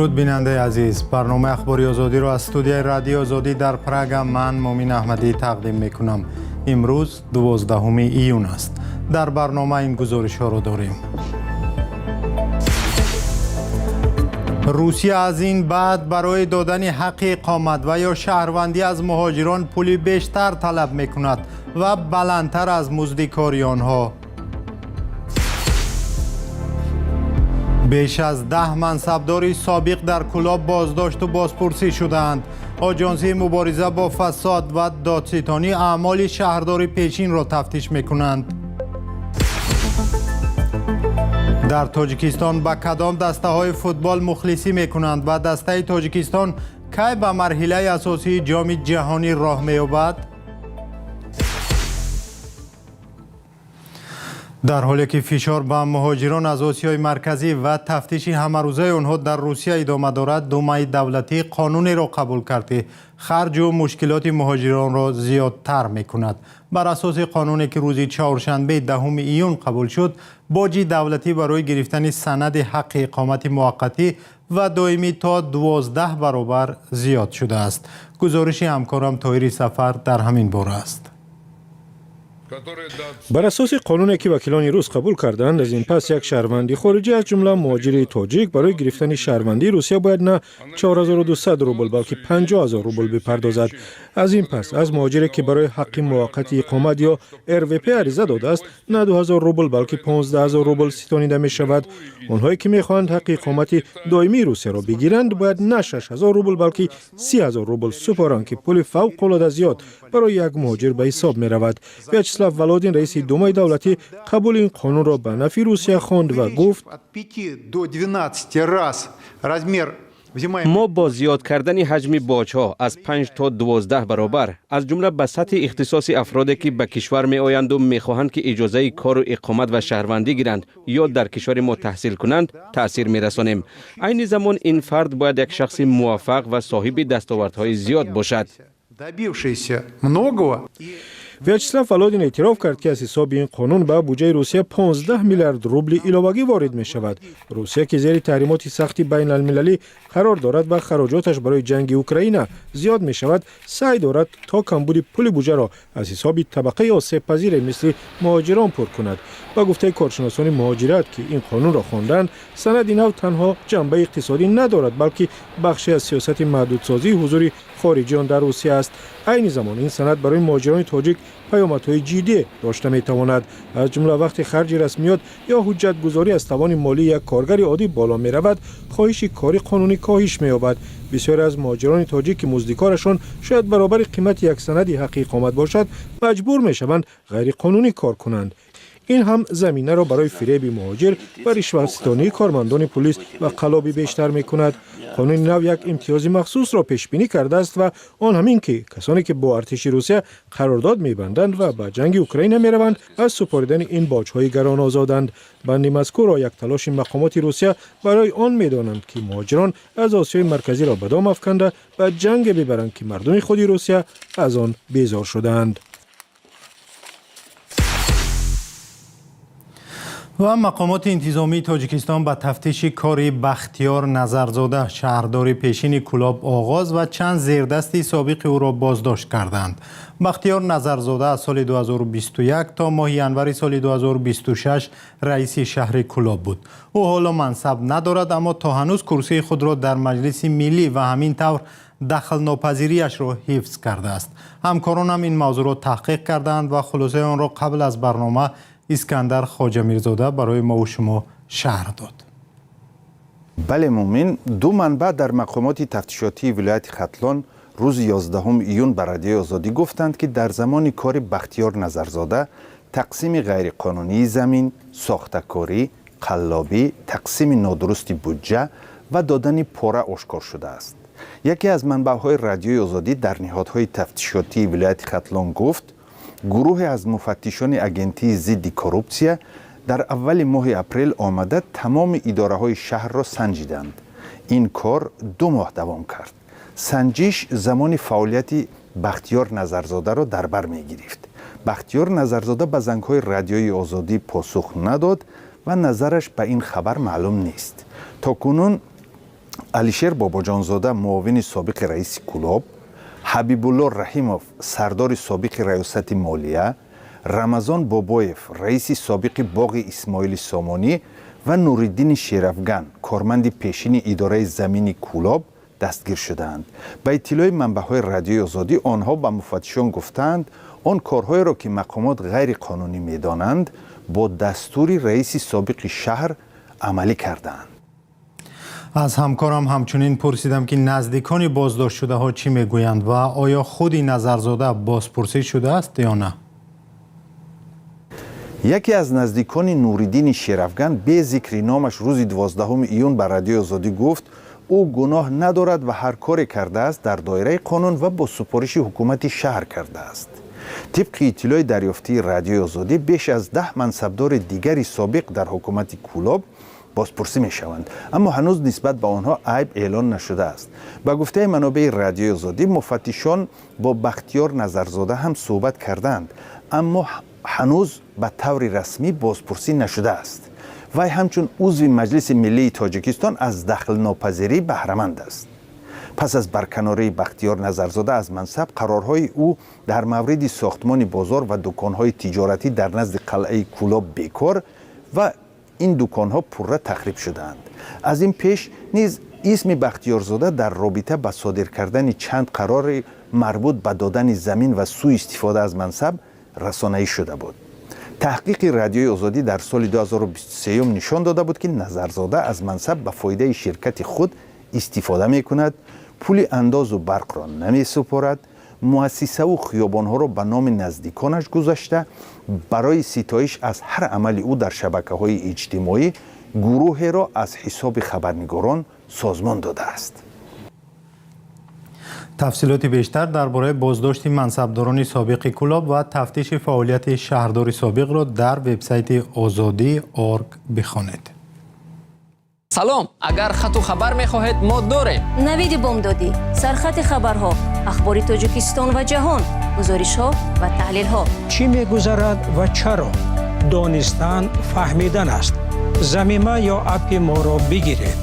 Дуруд, бинандаи азиз. Барномаи Ахбори Озодиро аз студияи Радиои Озодӣ дар Прага ман, Мумин Аҳмадӣ, тақдим мекунам. Имрӯз 12 июн аст. Дар барнома ин гузоришҳоро дорем. Русия аз ин баъд барои додани ҳаққи иқомат ва ё шаҳрвандӣ аз муҳоҷирон пули бештар талаб мекунад ва баландтар аз музди кори онҳо. Беш аз 10 мансабдори собиқ дар Кӯлоб боздошту бозпурсӣ шудаанд. Оҷонсии мубориза бо фасод ва додситонӣ аъмоли шаҳрдори пешинро тафтиш мекунанд. Дар Тоҷикистон ба кадом дастаҳои футбол мухлисӣ мекунанд ва дастаи Тоҷикистон кай ба марҳилаи асосии Ҷоми ҷаҳонӣ роҳ меёбад? Дар ҳоле ки фишор ба муҳоҷирон аз Осиёи Марказӣ ва тафтиши ҳамарӯзаи онҳо дар Русия идома дорад, Думаи давлатӣ қонунеро қабул кард, ки харҷу мушкилоти муҳоҷиронро зиёдтар мекунад. Бар асоси қонуне, ки рӯзи чоршанбе, 10 июн қабул шуд, боҷи давлатӣ барои гирифтани санади ҳаққи иқомати муваққатӣ ва доимӣ то 12 баробар зиёд шудааст. Гузориши ҳамкорам Тоҳири Сафар дар ҳамин бора аст. Бар асоси қонуне, ки вакилони рус қабул карданд, аз ин пас як шаҳрванди хориҷӣ, аз ҷумла муҳоҷири тоҷик, барои гирифтани шаҳрвандии Русия бояд на 4200 рубл, балки 50 000 рубл бипардозад. Аз ин пас аз муҳоҷире, ки барои ҳаққи муваққати иқомат ё РВП ариза додааст, на 2000 рубл, балки 15 000 рубл ситонида мешавад. Онҳое, ки мехоҳанд ҳаққи иқомати доимии Русияро бигиранд, бояд на 6000 рубл, балки 30 000 рубл супоранд, ки пули фавқулода зиёд барои як муҳоҷир ба ҳисоб меравад. Вячеслав Володин, раиси Думаи давлатӣ, қабули ин қонунро ба нафъи Русия хонд ва гуфт: Мо бо зиёд кардани ҳаҷми боҷҳо аз 5 то 12 баробар, аз ҷумла ба сатҳи ихтисоси афроде, ки ба кишвар меоянду мехоҳанд, ки иҷозаи кору иқомат ва шаҳрвандӣ гиранд ё дар кишвари мо таҳсил кунанд, таъсир мерасонем. Айни замон ин фард бояд як шахси муваффақ ва соҳиби дастовардҳои зиёд бошад. Добившийся многого. Вячеслав Володин эътироф кард, ки аз ҳисоби ин қонун ба буҷаи Русия 15 миллиард рубли иловагӣ ворид мешавад. Русия, ки зери таҳримоти сахти байналмилалӣ қарор дорад ва хароҷоташ барои ҷанги Украина зиёд мешавад, саъй дорад, то камбуди пули буҷаро аз ҳисоби табақаи осебпазире мисли муҳоҷирон пур кунад. Ба гуфтаи коршиносони муҳоҷират, ки ин қонунро хонданд, санади нав танҳо ҷанбаи иқтисодӣ надорад, балки бахше аз сиёсати маҳдудсозии ҳузури хориҷиён дар Русия аст. Айни замон ин санад барои муҳоҷирони тоҷик паёмадҳои ҷиддӣ дошта метавонад. Аз ҷумла, вақте харҷи расмиёт ё ҳуҷҷатгузорӣ аз тавони молии як коргари оддӣ боло меравад, хоҳиши кори қонунӣ коҳиш меёбад. Бисёре аз муҳоҷирони тоҷик, ки музди корашон шояд баробари қимати як санади ҳаққи иқомат бошад, маҷбур мешаванд ғайриқонунӣ кор кунанд. Ин ҳам заминаро барои фиреби муҳоҷир ва ришватситонии кормандони пулис ва қаллобӣ бештар мекунад. Қонуни нав як имтиёзи махсусро пешбинӣ кардааст ва он ҳамин ки касоне, ки бо артиши Русия қарордод мебанданд ва ба ҷанги Украина мераванд, аз супоридани ин боҷҳои гарон озоданд. Банди мазкурро як талоши мақомоти Русия барои он медонанд, ки муҳоҷирон аз Осиёи Марказиро ба дом афканда ба ҷанге бибаранд, ки мардуми худи Русия аз он безор шудаанд. Ва мақомоти интизомии Тоҷикистон ба тафтиши кори Бахтиёр Назарзода, шаҳрдори пешини Кӯлоб, оғоз ва чанд зердасти собиқи ӯро боздошт карданд. Бахтиёр Назарзода аз соли 2021 то моҳи январи соли 2026 раиси шаҳри Кӯлоб буд. Ӯ ҳоло мансаб надорад, аммо то ҳанӯз курсии худро дар Маҷлиси миллӣ ва ҳамин тавр дахлнопазириашро ҳифз кардааст. Ҳамкоронам ин мавзӯъро таҳқиқ кардаанд ва хулосаи онро қабл аз барнома Искандар Хоҷамирзода барои мову шумо шарҳ дод. Бале, Мумин, ду манбаъ дар мақомоти тафтишотии вилояти Хатлон рӯзи 11 июн ба Радиои Озодӣ гуфтанд, ки дар замони кори Бахтиёр Назарзода тақсими ғайриқонунии замин, сохтакорӣ, қаллобӣ, тақсими нодурусти буҷа ва додани пора ошкор шудааст. Яке аз манбаъҳои Радиои Озодӣ дар ниҳодҳои тафтишотии вилояти Хатлон гуфт, гурӯҳе аз муфаттишони агентии зидди коррупсия дар аввали моҳи апрел омада, тамоми идораҳои шаҳрро санҷиданд. Ин кор 2 моҳ давом кард. Санҷиш замони фаъолияти Бахтиёр Назарзодаро дар бар мегирифт. Бахтиёр Назарзода ба зангҳои Радиои Озодӣ посух надод ва назараш ба ин хабар маълум нест. То кунун Алишер Бобоҷонзода, муовини собиқи раиси Кӯлоб, Ҳабибулло Раҳимов, сардори собиқи раёсати молия, Рамазон Бобоев, раиси собиқи боғи Исмоили Сомонӣ ва Нуриддини Шерафган, корманди пешини идораи замини Кӯлоб дастгир шудаанд. Ба иттилои манбаъҳои Радиои Озодӣ, онҳо ба муфаттишон гуфтаанд, он корҳоеро, ки мақомот ғайриқонунӣ медонанд, бо дастури раиси собиқи шаҳр амалӣ кардаанд. Аз ҳамкорам ҳамчунин пурсидам, ки наздикони боздоштшудаҳо чӣ мегӯянд ва оё худи Назарзода бозпурсӣ шудааст ё на. Яке аз наздикони Нуриддини Шерафган бе зикри номаш рӯзи 12 июн ба Радиои Озодӣ гуфт, ӯ гуноҳ надорад ва ҳар коре кардааст, дар доираи қонун ва бо супориши ҳукумати шаҳр кардааст. Тибқи иттилои дарёфтии Радиои Озодӣ, беш аз 10 мансабдори дигари собиқ дар ҳукумати Кӯлоб бозпурсӣ мешаванд, аммо ҳанӯз нисбат ба онҳо айб эълон нашудааст. Ба гуфтаи манобеи Радиои Озодӣ, муфаттишон бо Бахтиёр Назарзода ҳам суҳбат кардаанд, аммо ҳанӯз ба таври расмӣ бозпурсӣ нашудааст. Вай ҳамчун узви Маҷлиси миллии Тоҷикистон аз дахлнопазирӣ баҳраманд аст. Пас аз барканории Бахтиёр Назарзода аз мансаб, қарорҳои ӯ дар мавриди сохтмони бозор ва дуконҳои тиҷоратӣ дар назди қалъаи Кӯлоб бекор ва ин дуконҳо пурра тахриб шудаанд. Аз ин пеш низ исми Бахтиёрзода дар робита ба содир кардани чанд қарори марбут ба додани замин ва сӯистифода аз мансаб расонаӣ шуда буд. Таҳқиқи Радиои Озодӣ дар соли 2023 нишон дода буд, ки Назарзода аз мансаб ба фоидаи ширкати худ истифода мекунад, пули андозу барқро намесупорад, муассисаву хиёбонҳоро ба номи наздиконаш гузашта, барои ситоиш аз ҳар амали ӯ дар шабакаҳои иҷтимоӣ гурӯҳеро аз ҳисоби хабарнигорон созмон додааст. Тафсилоти бештар дар бораи боздошти мансабдорони собиқи Кӯлоб ва тафтиши фаъолияти шаҳрдори собиқро дар вебсайти Озодӣ орг бихонед. Салом, агар хату хабар мехоҳед, мо дорем. Навиди бомдодӣ, сархати хабарҳо, ахбори Тоҷикистон ва ҷаҳон, гузоришҳо ва таҳлилҳо. Чӣ мегузарад ва чаро? Донистан фаҳмидан аст. Замима ё аппи моро бигиред.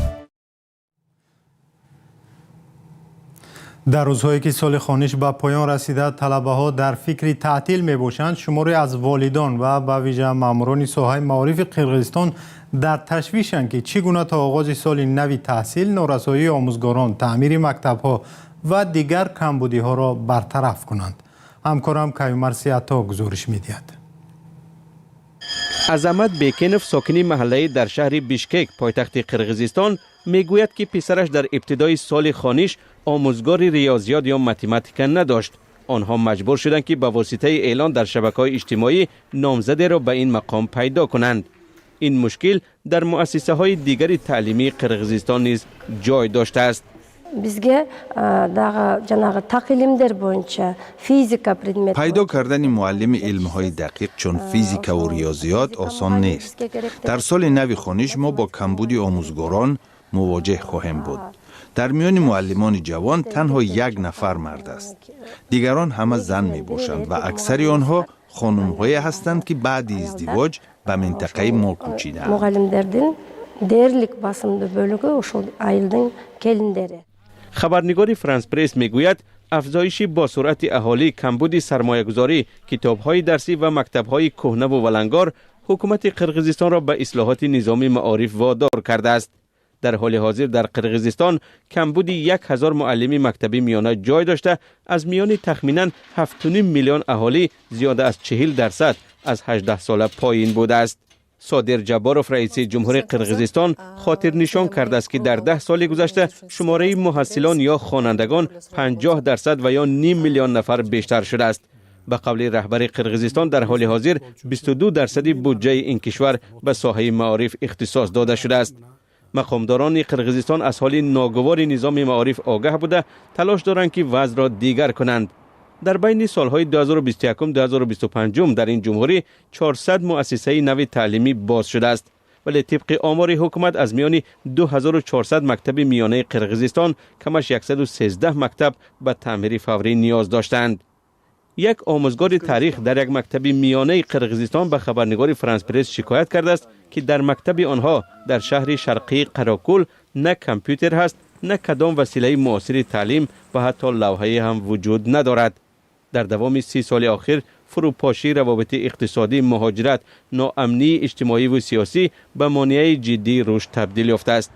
Дар рӯзҳое ки соли хониш ба поён расида, талабаҳо дар фикри таътил мебошанд, шуморе аз волидон ва ба вижа маъмурони соҳаи маорифи Қирғизистон дар ташвишанд, ки чӣ гуна то оғози соли нави таҳсил норасоии омӯзгорон, таъмири мактабҳо ва дигар камбудиҳоро бартараф кунанд. Ҳамкорам Каюмар Сиато гузориш медиҳад. Азамат Бекенов, сокини маҳаллаи дар шаҳри Бишкек, пойтахти Қирғизистон, мегӯяд, ки писараш дар ибтидои соли хониш омӯзгори риёзиёт ё математика надошт. Онҳо маҷбур шуданд, ки ба воситаи эълон дар шабакаҳои иҷтимоӣ номзадеро ба ин мақом пайдо кунанд. Ин мушкил дар муассисаҳои дигари таълимии Қирғизистон низ ҷой доштааст. Бизге дагы жанагы так илимдер боюнча, физика предмет Пайдо кардани муаллими илмҳои дақиқ, чун физикаву риёзиёт, осон нест. Дар соли нави хониш мо бо камбуди омӯзгорон мувоҷеҳ хоҳем буд. Дар миёни муаллимони ҷавон танҳо як нафар мард аст, дигарон ҳама зан мебошанд ва аксари онҳо хонумҳое ҳастанд, ки баъди издивоҷ ба минтақаи мо кӯчидаанд. Мугалимдердин дээрлик басымдуу бөлүгү ушул айылдын келиндери. Хабарнигори Франс Пресс мегӯяд, афзоиши босуръати аҳолӣ, камбуди сармоягузорӣ, китобҳои дарсӣ ва мактабҳои кӯҳнаву валангор ҳукумати Қирғизистонро ба ислоҳоти низоми маориф водор кардааст. Дар ҳоли ҳозир дар Қирғизистон камбуди 1000 муаллими мактаби миёна ҷой дошта, аз миёни тахминан 7,5 миллион аҳолӣ зиёда аз 40% аз 18 сола поин будааст. Содир Ҷабборов, раиси ҷумҳури Қирғизистон, хотирнишон кардааст, ки дар 10 соли гузашта шумораи муҳассилон ё хонандагон 50% ва ё ним миллион нафар бештар шудааст. Ба қавли раҳбари Қирғизистон, дар ҳоли ҳозир 22 дарсади буҷаи ин кишвар ба соҳаи маориф ихтисос дода шудааст. Мақомдорони Қирғизистон аз ҳоли ногувори низоми маориф огаҳ буда, талош доранд, ки вазъро дигар кунанд. Дар байни солҳои 2021-2025 дар ин ҷумҳурӣ 400 муассисаи нави таълимӣ боз шудааст, вале тибқи омори ҳукумат, аз миёни 2400 мактаби миёнаи Қирғизистон камаш 113 мактаб ба таъмири фаврӣ ниёз доштанд. Як омӯзгори таърих дар як мактаби миёнаи Қирғизистон ба хабарнигори Франс Пресс шикоят кардааст, ки дар мактаби онҳо дар шаҳри шарқии Қаракул на компютер ҳаст, на кадом василаи муосири таълим ва ҳатто лавҳае ҳам вуҷуд надорад. Дар давоми 30 соли охир фурӯпошии равобити иқтисодӣ, муҳоҷират, ноамнии иҷтимоиву сиёсӣ ба монеаи ҷиддии рушд табдил ёфтааст.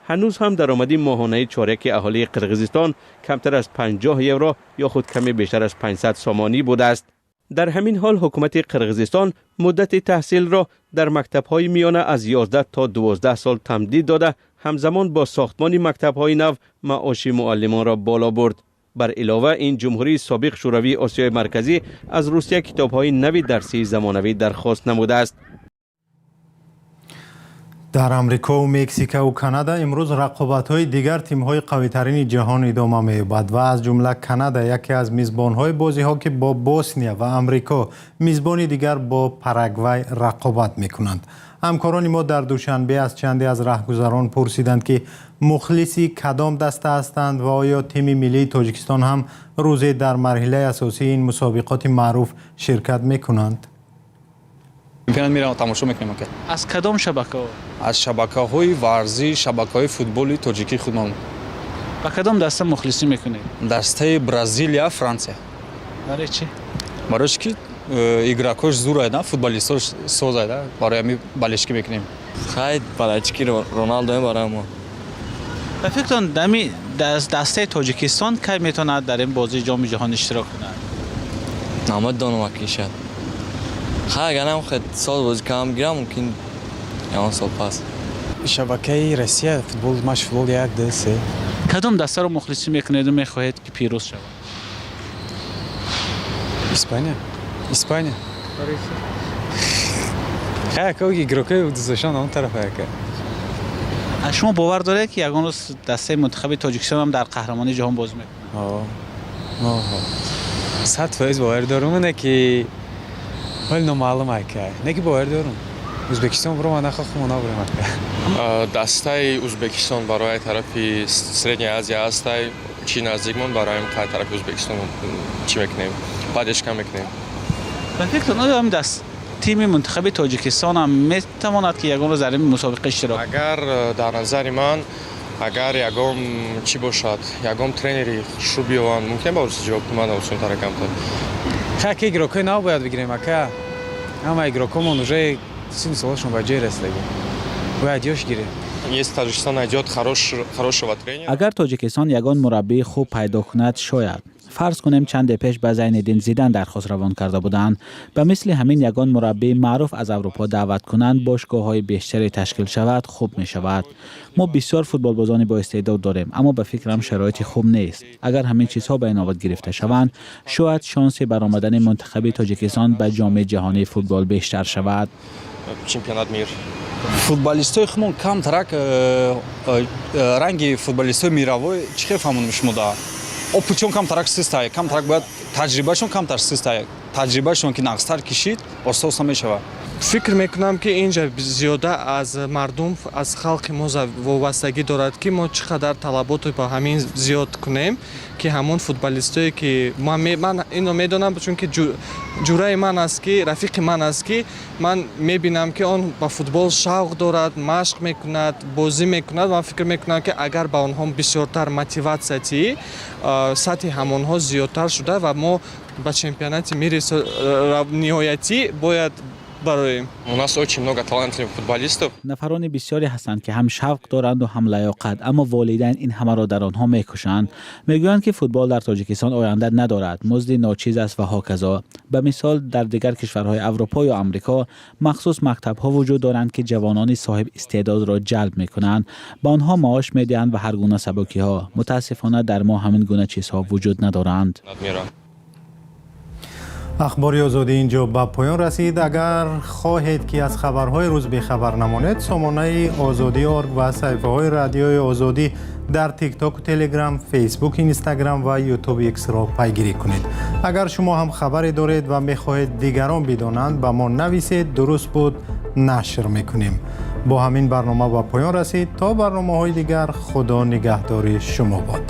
Ҳанӯз ҳам даромади моҳонаи чоряки аҳолии Қирғизистон камтар аз 50 евро ё худ каме бештар аз 500 сомонӣ будааст. Дар ҳамин ҳол ҳукумати Қирғизистон муддати таҳсилро дар мактабҳои миёна аз 11 то 12 сол тамдид дода, ҳамзамон бо сохтмони мактабҳои нав маоши муаллимонро боло бурд. Бар илова, ин ҷумҳурии собиқ шӯравии Осиёи Марказӣ аз Русия китобҳои нави дарсии замонавӣ дархост намудааст. Дар Амрикову Мексикаву Канада имрӯз рақобатҳои дигар тимҳои қавитарини ҷаҳон идома меёбад ва аз ҷумла Канада, яке аз мизбонҳои бозиҳо, ки бо Босния, ва Амрико, мизбони дигар, бо Парагвай рақобат мекунанд. Ҳамкорони мо дар Душанбе аз чанде аз раҳгузарон пурсиданд, ки мухлиси кадом даста ҳастанд ва оё тими миллии Тоҷикистон ҳам рӯзе дар марҳилаи асосии ин мусобиқоти маъруф ширкат мекунанд. Чемпионат меравам, тамошо мекунем, ака. Аз кадом шабакаҳо? Аз шабакаҳои варзиш, шабакаҳои футболи тоҷикии худмон. Ба кадом даста мухлисӣ мекунед? Дастаи Бразилия, Франсия. Барои чӣ? Барои чӣ ки игрокош зурайда, футболистош созайда, барои ҳами болельщикӣ мекунем. Хай, болельщики Роналдоем барои мо. Ба фикртон, дами дастаи Тоҷикистон кай метавонад дар ин бозии Ҷоми ҷаҳон иштирок кунад? Намедонам, акишад. Хай, агар намхед сол бозӣ кам гирам, мумкин ягон сол пас. Шабакаи Россия, футбол, матч, футбол, як, ду, се. Кадом дастаро мухлисӣ мекунеду мехоҳед, ки пирӯз шавад? Испания, Испания. Хай, ака, игрокои дӯстдоштан он тараф, ака. Аз шумо бовар доред, ки ягон рӯз дастаи мунтахаби Тоҷикистон ҳам дар қаҳрамонии ҷаҳон бозӣ мекунад? 100% бовар дорум, не ки вале номаълум, ака, не ки бовар дорум. Ӯзбекистон буром, нахохум, набурем, ака. Дастаи Ӯзбекистон барои тарафи Средняя Азия ҳастай, чӣ наздикмон, барои қай тарафи Ӯзбекистон чӣ мекунем, поддержка мекунем. Ба фикртон, оё ҳамин даст тими мунтахаби Тоҷикистон ҳам метавонад, ки ягон рӯз дар ин мусобиқа иштирок? Агар дар назари ман, агар ягон чӣ бошад, ягон тренери хушрӯ биёванд, мумкин ба рӯси ҷавоб кунанд осонтара камтар. Хай, ки игрокои нав бояд бигирем, ака. Ҳама игрокомон уже синну солашон ба ҷой расидаги, бояд ёш гирем. Если Таджикистан найдет хорошего тренера. Агар Тоҷикистон ягон мураббии хуб пайдо кунад, шояд. Фарз кунем, чанде пеш ба Зайниддин Зидан дархост равон карда буданд. Ба мисли ҳамин ягон мураббии маъруф аз Аврупо даъват кунанд, бошгоҳҳои бештаре ташкил шавад, хуб мешавад. Мо бисёр футболбозони боистеъдод дорем, аммо ба фикрам, шароити хуб нест. Агар ҳамин чизҳо ба инобат гирифта шаванд, шояд шонси баромадани мунтахаби Тоҷикистон ба Ҷоми ҷаҳонии футбол бештар шавад. Чемпионат мир. Футболистои худмон камтарак ранги футболистои мировой, чӣ хел фаҳмонем шумо, да опытшон камтарак систай, камтарак бояд таҷрибашон камтар систай. Таҷрибашон ки нағзтар кишид, оста оста мешавад. Фикр мекунам, ки инҷа зиёда аз мардум, аз халқи мо вобастагӣ дорад, ки мо чӣ қадар талаботро ба ҳамин зиёд кунем, ки ҳамон футболистое ки ман инро медонам, чунки ҷураи ман аст, ки рафиқи ман аст, ки ман мебинам, ки он ба футбол шавқ дорад, машқ мекунад, бозӣ мекунад. Ман фикр мекунам, ки агар ба онҳо бисёртар мотиватсия тиҳӣ, сатҳи ҳамонҳо зиёдтар шуда ва мо ба чемпионати мири ниҳоятӣ бояд бароем. У нас очень много талантливых футболистов. Нафарони бисёре ҳастанд, ки ҳам шавқ доранду, ҳам лаёқат, аммо волидайн ин ҳамаро дар онҳо мекушанд. Мегӯянд, ки футбол дар Тоҷикистон оянда надорад, музди ночиз аст ва ҳоказо. Ба мисол, дар дигар кишварҳои Аврупо ё Амрико махсус мактабҳо вуҷуд доранд, ки ҷавонони соҳиб истеъдодро ҷалб мекунанд, ба онҳо маош медиҳанд ва ҳар гуна сабукиҳо. Мутаассифона, дар мо ҳамин гуна чизҳо вуҷуд надоранд. Ахбори Озодӣ инҷо ба поён расид. Агар хоҳед, ки аз хабарҳои рӯз бехабар намонед, сомонаи Озодӣ орг ва саҳифаҳои Радиои Озодӣ дар Тиктоку, Телеграм, Фейсбук, Инстаграм ва Ютуб, Иксро пайгирӣ кунед. Агар шумо ҳам хабаре доред ва мехоҳед дигарон бидонанд, ба мо нависед, дуруст буд, нашр мекунем. Бо ҳамин барнома ба поён расид. То барномаҳои дигар, Худо нигаҳдори шумо бод.